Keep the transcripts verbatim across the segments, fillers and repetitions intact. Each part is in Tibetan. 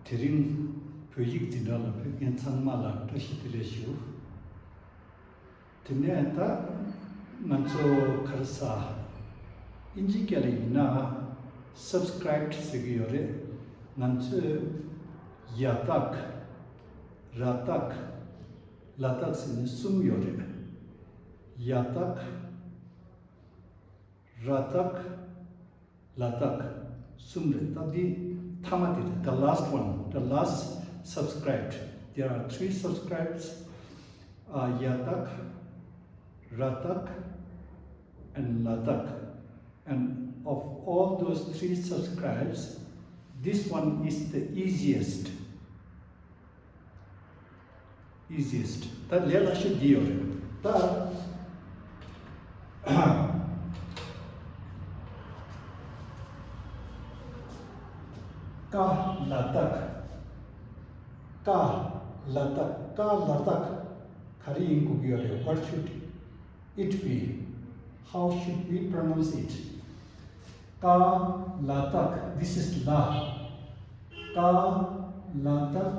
དེ་རིང་བོད་ཡིག་འཛིན་གྲྭ་ལ་ཕེབས་མཁན་ཚང་མ་ལ་བཀྲ་ཤིས་བདེ་ལེགས་ཞུ། དེ་ནས་ད་ང་ཚོ་ག་རེ་ཟ། ཨིན་ཇི་སྐད་ལ་ཡིན་ན་subscribed ཟེར་གྱི་ཡོད་རེད། ང་ཚོས་ཡ་དག་ར་དག་ལ་དག་ཟེར་ནས་གསུམ་ཡོད་རེད། ཡ་དག་ར་དག་ལ་དག་གསུམ་རེད། ད་འདི་མཐའ་མ་དེ་རེད། The last one, the last subscribed. There are three subscribed. ཡ་དག་ར་དག and ལ་དག. And of all those three subscribes, this one is the easiest. Easiest. ད་ལས་སླ་ཤོས་འདི་ཡོད་རེད། ད་ཀ་ལ་དག་ཀ་ལ་དག་ཀ་ལ་དག་ག་རེ་ཡིན་དགོས་ཀྱི་ཡོད་རེད། What should it be? How should we pronounce it? ཀ་ལ་དག This is ལ། ཀ་ལ་དག་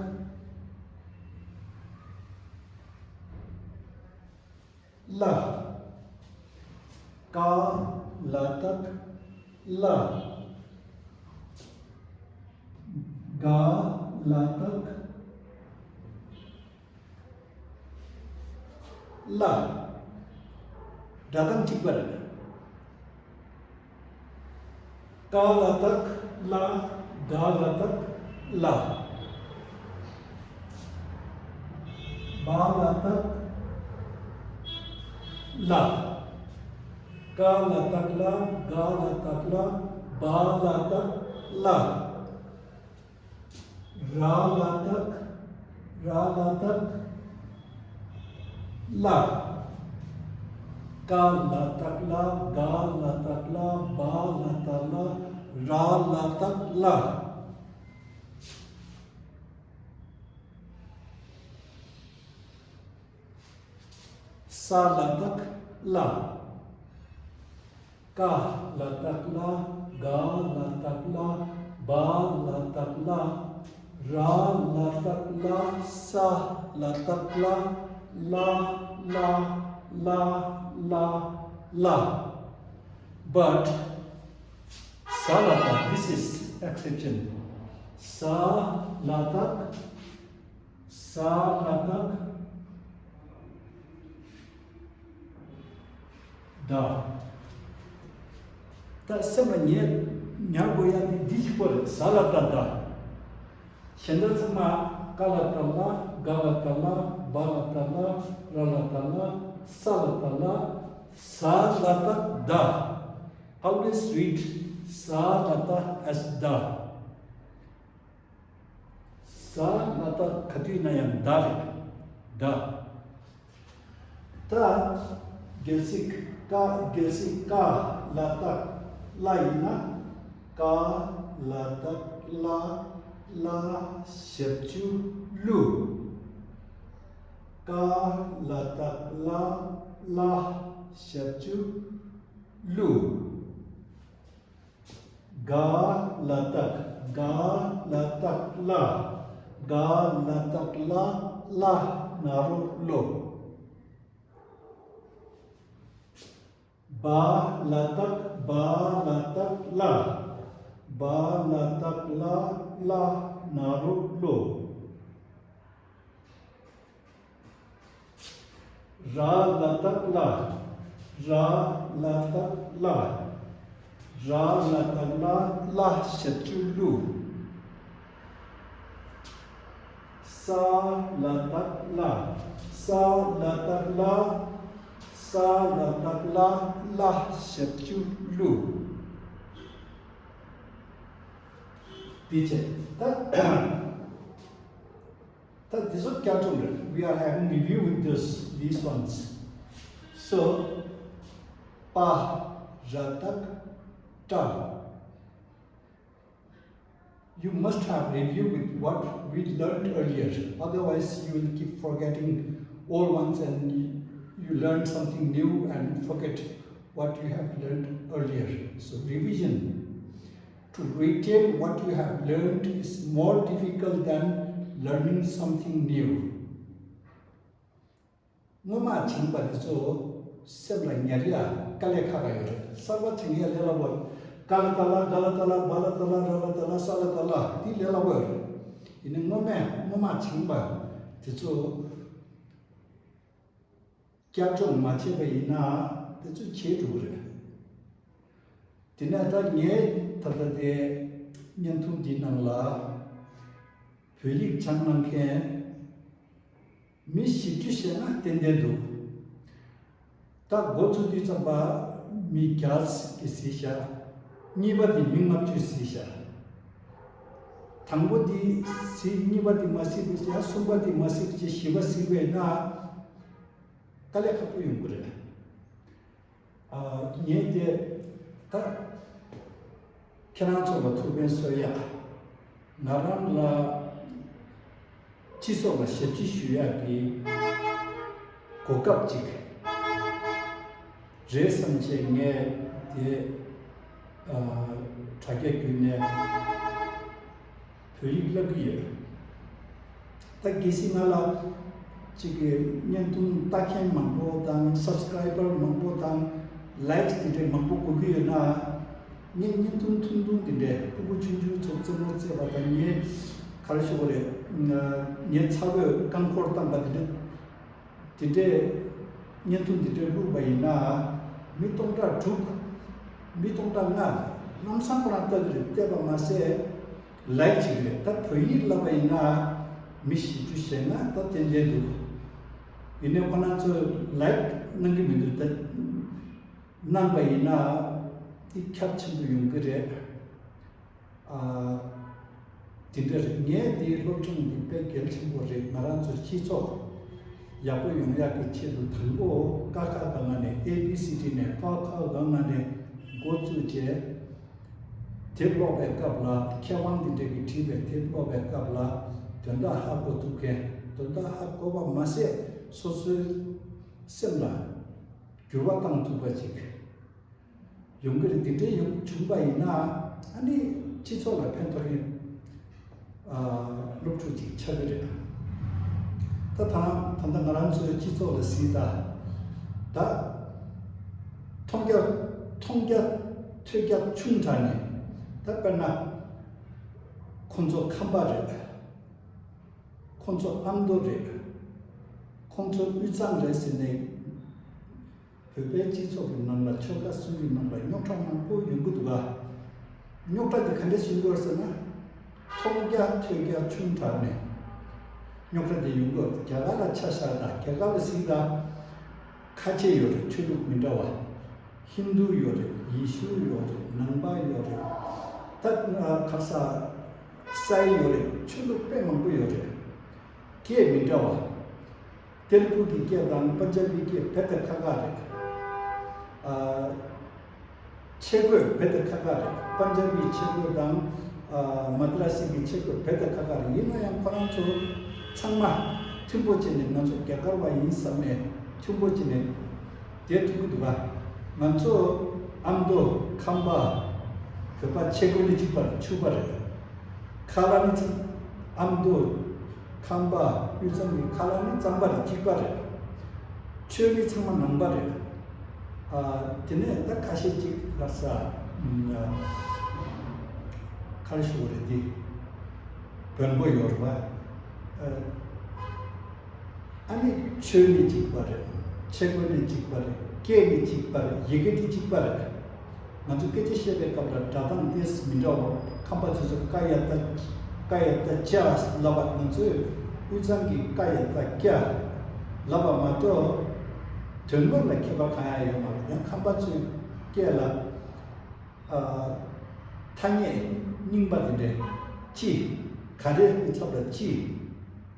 ལ། ཀ་ལ་དག་ལ། ག་ལ་དག་ལ། སྒྲ་གདངས་གཅིག་པ་རེད། ཀ་ལ་དག་ལ། ག་ལ་དག་ལ། བ་ལ་དག་ལ། ཀ་ལ་དག་ལ། ག་ལ་དག་ལ། བ་ལ་དག་ལ། ར་ལ་དག་ར་ལ་དག་ལ། ཀ་ལ་དག་ལ། ག་ལ་དག་ལ། བ་ལ་དག་ལ། ར་ལ་དག་ལ། ས་ལ་དག་ལ། ཀ་ལ་དག་ལ། ག་ལ་དག་ལ། བ་ལ་དག་ལ། ར་ལ་དག་ལ། ས་ལ་དག་ལ། ལ་ལ་ལ་ལ། But ས་ལ་དག This is exception. ས་ལ་དག་ས་ལ་དག་ད། ད་སེམས་ལ་ཉར་ཉར་དགོས་ཡ་དེ་འདི་གཅིག་པོ་རེད། ས་ལ་དག་ད། གཞན་དག་ཚང་མ་ཀ་ལ་དག་ལ། ག་ལ་དག་ལ། བ་ལ་དག་ལ། ར་ལ་དག་ལ། ས་ལ་དག་ལ། ས་ལ་དག་ད། Always read ས་ལ་དག་as ད། ས་ལ་དག་ག་དུས་ན་ཡང་ད་རེད། ད། ད་གལ་སྲིད་ཀ་གལ་སྲིད་ཀ་ལ་དག་ལ་ཡིན་ན། ཀ་ལ་དག་ལ། ལ་ཞབས་ཀྱུ་ཀླུ། ཀ་ལ་དག་ལ། ལ་ཞབས་ཀྱུ་ཀླུ། ག་ལ་དག་ག་ལ་དག་ལ། ག་ལ་དག་ལ། ལ་ན་རོ་ལོ། བ་ལ་དག་བ་ལ་དག་ལ། བ་ལ་དག་ལ། ལ་ན་རོ་ལོ། ར་ལ་དག་ལ། ར་ལ་དག་ལ། ར་ལ་དག་ལ། ལ་ཞབས་ཀྱུ་ཀླུ། ས་ལ་དག་ལ། ས་ལ་དག་ལ། ས་ལ་དག་ལ། ལ་ཞབས་ཀྱུ་ཀླུ། དེ་བྱས་ད། ད་དེ་ཚོ་བསྐྱར་སྦྱོང་རེད། We are having review with this, these ones. So པ་ར་དག་པྲ། You must have review with what we learned earlier. Otherwise, you will keep forgetting old ones and you learn something new and forget what you have learned earlier. So revision. To retain what you have learned is more difficult than learning something new. སྔོན་མ་སྦྱངས་པ་དེ་ཚོ་སེམས་ལ་ཉར་ཡ་དཀའ་ལས་ཁག་ཡོད་རེད། གསར་པ་སྦྱང་ཡ་ལས་སླ་པོ། ཀ་ལ་ཏ་ལ་ག་ལ་ཏ་ལ་བ་ལ་ཏ་ལ་ར་ལ་ཏ་ལ་ས་ལ་ཏ་ལ་འདི་ལས་སླ་པོ་ཡོད་རེད། ཡིན་ནའི་སྔོན་མ་སྔོན་མ་སྦྱངས་པ་དེ་ཚོ་བསྐྱར་སྦྱོང་མ་བྱས་པ་ཡིན་ན་དེ་ཚོ་བརྗེད་འགྲོ་གི་རེད། དེ་ནས་ད་ངས་ད་ལྟ་དེ་བརྙན་ཐུང་འདི་ནང་ལ་བོད་ཡིག་སྦྱང་གནང་མཁན་མི་བཞི་བཅུ་ཞེ་ལྔ་ཏན་ཏན་འདུག་ད་འགོ་ཚུགས་དུས་ཙམ་པ་མི་བརྒྱ་ཞིག་གིས་གཟིགས་ཤག་གཉིས་པ་དེ་མི་ལྔ་བཅུས་གཟིགས་ཤག་དང་པོ་དེ་གཟིགས། གཉིས་པ་དེ་མ་གཟིགས་པའི་ཆ། གསུམ་པ་དེ་མ་གཟིགས་པའི་ཆ། བཞི་པ་གཟིགས་པས་ན་དཀའ་ལས་ཁག་པོ་ཡོང་གི་རེད། ཨ། ངས་དེ་ད་ཁྱེད་རང་ཚོ་ལ་ཐུགས་ཕན་གསོས་ཡ། ང་རང་ལ་སྤྱི་ཚོགས་ལ་ཞབས་ཕྱི་ཞུ་ཡག་གི་གོ་སྐབས་ཅིག་རེད་བསམ་བྱས་ངས་དེ་ཨ་དྲ་རྒྱ་བརྒྱུད་ནས་བོད་ཡིག་བསླབ་ཀྱི་ཡོད། ད་གལ་སྲིད་ང་ལ་གཅིག་གི་བརྙན་ཐུང་ལྟ་མཁན་མང་པོ་དང་སབ་སི་ཀ་རའི་བར་མང་པོ་དང་ལའིཀ་དེ་འདྲའི་མང་པོ་དགོས་ཀྱི་ཡོད་ན། ངས་བརྙན་ཐུང་ཐུང་ཐུང་དེ་འདྲའི་ཕྲུ་གུ་ཆུང་ཆུང་ཚོ་རྩེད་མོ་རྩེས་པ་དང་། ངས་ག་རེ་ཞུ་དགོས་རེད། ངའི་ཚ་བོས་རྐང་འཁོར་བཏང་པ་དེ་འདྲ། དེ་འདྲའི་བརྙན་ཐུང་དེ་འདྲའི་བླུགས་པ་ཡིན་ན་མི་སྟོང་ཕྲག་དྲུག་མི་སྟོང་ཕྲག་ལྔ་ལམ་སང་ཁོ་རང་ལྟ་གི་རེད། བལྟས་པ་མ་ཟད་ལའིཀ་བྱེད་ཀྱི་རེད། ད་བོད་ཡིག་བསླབ་པ་ཡིན་ན་མི་བཞི་བཅུ་ཞེ་ལྔ་ད་ཏན་ཏན་འདུག་ཡིན་ནའི་ཁོ་རང་ཚོས་ལའིཀ་གནང་གི་མི་འདུག་ད་གནང་པ་ཡིན་ན་དེ་ཁྱབ་ཆེན་པོ་ཡོང་གི་རེད། ཨ། དེ་འདྲ་རེད། ངས་འདིའི་སློབ་སྦྱོང་འདི་དཔེ་གལ་ཆེན་པོ་རེད། ང་རང་ཚོའི་སྤྱི་ཚོགས་ཡག་པོ་ཡོང་ཡག་གི་ཆེད་དུ། དང་པོ་ཀ་ཁ་ག་ང་ནས། ཨེ་བི་སི་ཌི་ནས། ཀ་ཁ་ག་ང་ནས་འགོ་བཙུགས་བྱས། དེབ་ཀློག་པའི་སྐབས་ལ། མཁས་དབང་འདི་འདྲ་གིས་བྲིས་པའི་དེབ་ཀློག་པའི་སྐབས་ལ་དོན་དག་ཧ་གོ་ཐུབ་མཁན། དོན་དག་ཧ་གོ་བ་མ་ཟད་སོ་སོའི་སེམས་ལ་འགྱུར་བ་བཏང་ཐུབ་པ་ཅིག་ཡོང་གི་རེད། དེ་འདྲའི་ཡོང་བྱུང་པ་ཡིན་ན་ཨ་ནི་སྤྱི་ཚོགས་ལ་ཕན་ཐོགས་ཡོད། ཨ། སློབ་ཕྲུག་ཅིག་ཆགས་ཀྱི་རེད། ད་ད་ད་ལྟ་ང་རང་ཚོའི་སྤྱི་ཚོགས་ལ་གཟིགས་དང་། ད་མཐོང་རྒྱ་མཐོང་རྒྱ་ཐོས་རྒྱ་ཆུང་དྲགས་ནས། ད་དཔེར་ན་ཁོང་ཚོ་ཁམས་པ་རེད། ཁོང་ཚོ་ཨ་མདོ་རེད། ཁོང་ཚོ་དབུས་གཙང་རེད་ཟེར་ནས། བོད་པའི་སྤྱི་ཚོགས་ཀྱི་ནང་ལ་ཆོལ་ཁ་གསུམ་གྱི་ནང་ལ་རྙོག་དྲ་མང་པོ་ཡོང་གི་འདུག་ག་རྙོག་དྲ་དེ་ག་འདྲས་བྱུང་གི་ཡོད་ཟེར་ན། མཐོང་རྒྱ་ཐོས་རྒྱ་ཆུང་དྲགས་ནས་རྙོག་དྲ་དེ་ཡོང་གི་ཡོད། རྒྱ་གར་ལ་ཆ་བཞག་དང་། རྒྱ་གར་ལ་གཟིགས་དང་། ཁ་ཆེ་ཡོད་རེད། ཆོས་ལུགས་མི་འདྲ་བ། ཧིན་རྡུ་ཡོད་རེད། ཡེ་ཤུ་ཡོད་རེད། ནང་པ་ཡོད་རེད། ད་ཁ་ས་སའི་ཡོད་རེད། ཆོས་ལུགས་དཔེ་མང་པོ་ཡོད་རེད། སྐད་མི་འདྲ་བ། ཏེ་ལུ་གུ་གི་སྐད་དང་པན་ཇ་བི་སྐད་རྦད་དེ་ཁག་ཁག་རེད། ཨ། ཆས་གོས་རྦད་དེ་ཁག་ཁག་རེད། པན་ཇ་བིའི་ཆས་གོས་དང་། ཨ། མ་དྲ་སི་གི་ཆས་གོས་རྦད་དེ་ཁག་ཁག་རེད། ཡིན་ན་ཡང་ཁོ་རང་ཚོ་ཚང་མ་མཐུན་པོ་བྱས་ནས། ང་ཚོ་རྒྱ་གར་བ་ཡིན་བསམ་ནས་མཐུན་པོ་བྱས་ནས་བསྡད་ཐུབ་ཀྱི་འདུག་ག་ང་ཚོ་ཨ་མདོ། ཁམས་པ། བོད་པ་ཆས་གོས་ནི་གཅིག་པ་རེད། ཕྱུ་པ་རེད། ཁ་ལག་ནི་ཚང་། ཨ་མདོ། ཁམས་པ། དབུས་གཙང་གི་ཁ་ལག་ནི་གཙང་པ་རེད། གཅིག་པ་རེད། ཆོས་ནི་ཚང་མ་ནང་པ་རེད། ཨ། དེ་ནས་ད་ཁ་ཤས་ཅིག་ག་ས། ཨ། ག་རེ་ཞུ་དགོས་རེད། འདི་བོན་པོ་ཡོད་རེད་པ། ཨ། ཨ་ནི་ཆོས་ནི་གཅིག་པ་རེད། ཆས་གོས་ནི་གཅིག་པ་རེད། སྐད་ནི་གཅིག་པ་རེད། ཡི་གེ་ནི་གཅིག་པ་རེད། ང་ཚོ་སྐད་ཆ་བཤད་པའི་སྐབས་ལ་སྒྲ་གདངས་ཏོག་ཙམ་མི་འདྲ་བ། ཁམས་པ་ཚོ་ཚོ་ཀ་ཡ་བཏགས་ཀ་ཡ་བཏགས་ཅ་ལབ་པ། ང་ཚོས་དབུས་གཙང་གི་ཀ་ཡ་བཏགས་ཀྱ་ལབ་པ་མ་གཏོགས། དོན་དངོས་ལ་ཁྱད་པར་གང་ཡང་ཡོད་མ་རེད། ཡང་ཁམས་པ་ཚོའི་སྐད་ལ། ཨ། ཐ་སྙད་རྙིང་པ་དེ་འདྲའི་ཅི། ག་རེ་གི་ཚབ་ལ་ཅི།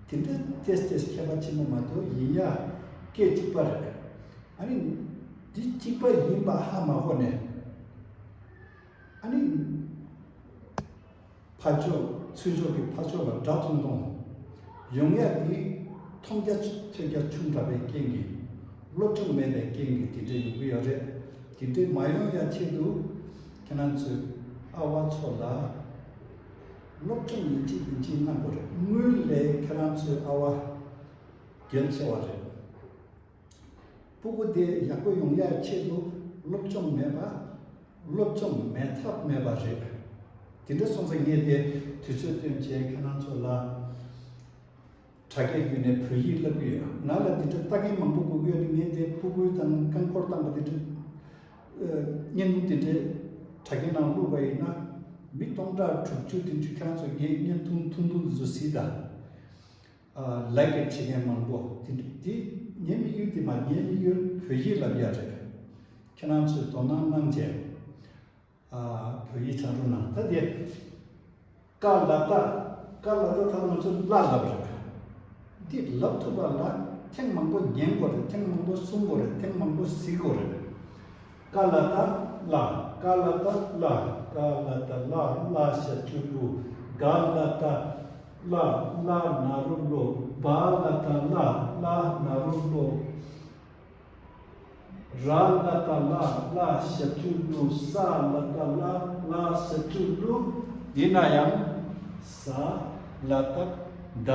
དེ་འདྲའི་ཏོག་ཙམ་ཁྱད་པར་ཆེན་པོ་མ་གཏོགས། ཡིན་ཡང་སྐད་གཅིག་པ་རེད། ཨ་ནི་འདི་གཅིག་པ་ཡིན་པ་ཧ་མ་གོ་ནས། ཨ་ནི་ཕར་ཕྱོགས་ཚུར་ཕྱོགས་ཀྱི་ཕར་ཕྱོགས་ལ་སྒྲ་མཐོང་མཐོང་ཡོང་ཡག་གི། མཐོང་རྒྱ་ཆུ་ཐོས་རྒྱ་ཆུང་དྲགས་པའི་རྐྱེན་གྱིས། སློབ་སྦྱོང་མེད་པའི་རྐྱེན་གྱིས་དེ་འདྲ་ཡོང་གི་ཡོད་རེད། དེ་འདྲ་མ་ཡོང་ཡག་ཆེད་དུ་ཁྱེད་རང་ཚོས་ ཨ་བ་ཚོ་ལ་སློབ་སྦྱོང་ཡིན་གཅིག་མིན་གཅིག་གནང་དགོས་རེད། དངུལ་ལས་ཁྱེད་རང་ཚོའི་ཨ་བ་གལ་ཆེ་བ་རེད། སྤུ་གུ་དེ་ཡག་པོ་ཡོང་ཡག་ཆེད་དུ་སློབ་སྦྱོང་མེད་པ། སློབ་སྦྱོང་མེད་ཐབས་མེད་པ་རེད། དེ་འདྲ་སོང་ཙང་ངས་དེ་དུས་ཚོད་བཏོན་བྱས་ཁྱེད་རང་ཚོ་ལ་དྲ་རྒྱའི་བརྒྱུད་ནས་བོད་ཡིག་བསླབ་ཀྱི་ཡོད། ང་ལ་དེ་འདྲ་ལྟ་མཁན་མང་པོ་དགོས་ཀྱི་ཡོད་དེ། ངས་དེ་སྤུ་གུའི་དང་རྐང་འཁོར་བཏང་པ་དེ་འདྲ། ཨ། བརྙན་ཐུང་དེ་འདྲའི་དྲ་རྒྱའི་ནང་བླུགས་པ་ཡིན་ན། མི་སྟོང་ཕྲག་དྲུག་ཅུ་བདུན་ཅུ་ཁྱེད་རང་ཚོ་ངའི་བརྙན་ཐུང་ཐུང་ཐུང་དེ་ཚོ་གཟིགས་དང་། ཨ། ལའིཀ་བྱེད་མཁན་མང་པོ་དེ་འདྲ། དེ་ངའི་དམིགས་ཡུལ་དེ་མ། ངའི་དམིགས་ཡུལ་བོད་ཡིག་བསླབ་ཡག་རེད། ཁྱེད་རང་ཚོས་དོ་སྣང་གནང་བྱས། ཨ། བོད་ཡིག་སྦྱང་རོགས་གནང་། ད་དེ། ཀ་ལ་ཏ། ཀ་ལ་ཏ་ད་ང་ཚོ་ལ་ལབ་རེད། འདི་ལབ་ཐུབ་པ་ལ་ཐེངས་མང་པོ་ཉན་དགོས་རེད། ཐེངས་མང་པོ་གསུང་དགོས་རེད། ཐེངས་མང་པོ་གཟིགས་དགོས་རེད། ཀ་ལ་ཏ་ལ། ཀ་ལ་ཏ་ལ། ཀ་ལ་ཏ་ལ། ལ་ཞབས་ཀྱུ་ལུ། ག་ལ་ཏ་ལ། ལ་ན་རོ་ལོ། བ་ལ་ཏ་ལ། ལ་ན་རོ་ལོ། ར་ལ་ཏ་ལ། ལ་ཞབས་ཀྱུ་ལུ། ས་ལ་ཏ་ལ། ལ་ཞབས་ཀྱུ་ལུ། ཡིན་ན་ཡང་ས་ལ་ཏ་ད།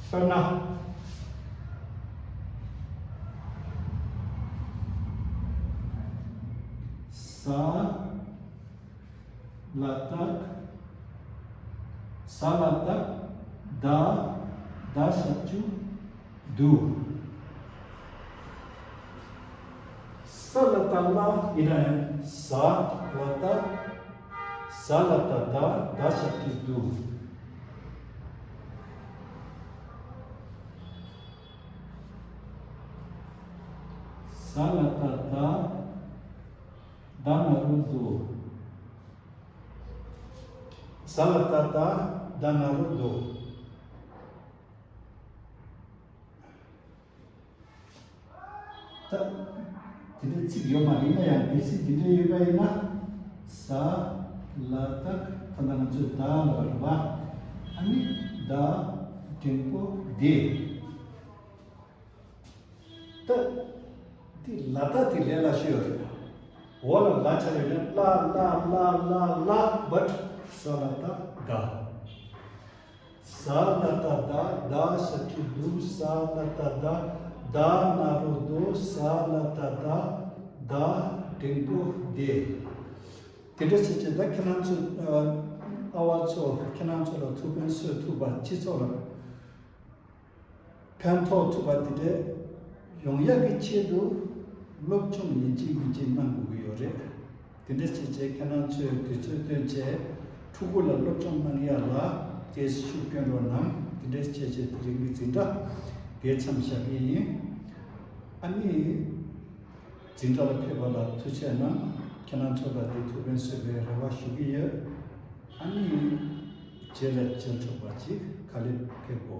དཔེར་ན། ས་ལ་ཏ། ས་ལ་ཏ་ད། ད་ཞབས་ཀྱུ་དུ། ས་ལ་ཏ་ལ་ཡིན་ན་ཡང་ས་ལ་ཏ། ས་ལ་ཏ་ད། ད་ཞབས་ཀྱུ་དུ། ས་ལ་ཏ་ད། ད་ན་རོ་དོ། ས་ལ་ཏ་ད། ད་ན་རོ་དོ། ད་དེ་འདྲའི་ཚིག་ཡོད་མ་རེད། ཡིན་ན་ཡང་དེ་ཚིག་དེ་འདྲའི་ཡོད་པ་ཡིན་ན། ས་ལ་ཏ། ད་ལྟ་ང་ཚོས་ད་ལབ་པ་རེད་པ། ཨ་ནི་ད་འགྲེང་བུ་དེ། ད་དེ་ལ་ཏ་དེ་ལས་སླ་ཤོས་རེད། འོ་ལ་ལ་ཆ་རེད་ན་ལ་ལ་ལ་ལ་ལ། བཊ་ས་ལ་ཏ་ད། ས་ལ་ཏ་ད། ད་ཞབས་ཀྱུ་དུ། ས་ལ་ཏ་ད། ད་ན་རོ་དོ། ས་ལ་ཏ་ད། ད་འགྲེང་བུ་དེ། དེ་འདྲ་བྱས་བྱས་ད་ཁྱེད་རང་ཚོ། ཨ། ཨ་བ་ཚོ་ཁྱེད་རང་ཚོ་ལ་ཐུགས་ཕན་གསོས་ཐུབ་པ། སྤྱི་ཚོགས་ལ་ཕན་ཐོགས་ཐུབ་པ་དེ་འདྲ་ཡོང་ཡག་གི་ཆེད་དུ་སློབ་སྦྱོང་ཡིན་གཅིག་མིན་གཅིག་གནང་དགོས་ཀྱི་ཡོད་རེད། དེ་འདྲ་བྱས་བྱས་ཁྱེད་རང་ཚོས་དུས་ཚོད་བཏོན་བྱས་ཕྲུ་གུ་ལ་སློབ་སྦྱོང་གནང་ཡག་ལ་དེ་ཤུགས་སྐྱོན་རོགས་གནང་། དེ་འདྲ་བྱས་བྱས་དེ་རིང་གི་འཛིན་གྲྭ་དེ་མཚམས་བཞག་གི་ཡིན། ཨ་ནི། འཛིན་གྲྭ་ལ་ཕེབས་པ་ལ་ཐུགས་རྗེ་གནང་། ཁྱེད་རང་ཚོ་ལ་དེ་ཐུགས་ཕན་གསོས་པའི་རེ་བ་ཞུ་གི་ཡོད། ཨ་ནི། རྗེས་ལ་མཇལ་ཆོག་པ་ཅིག་ག་ལེར་ཕེབས་གོ།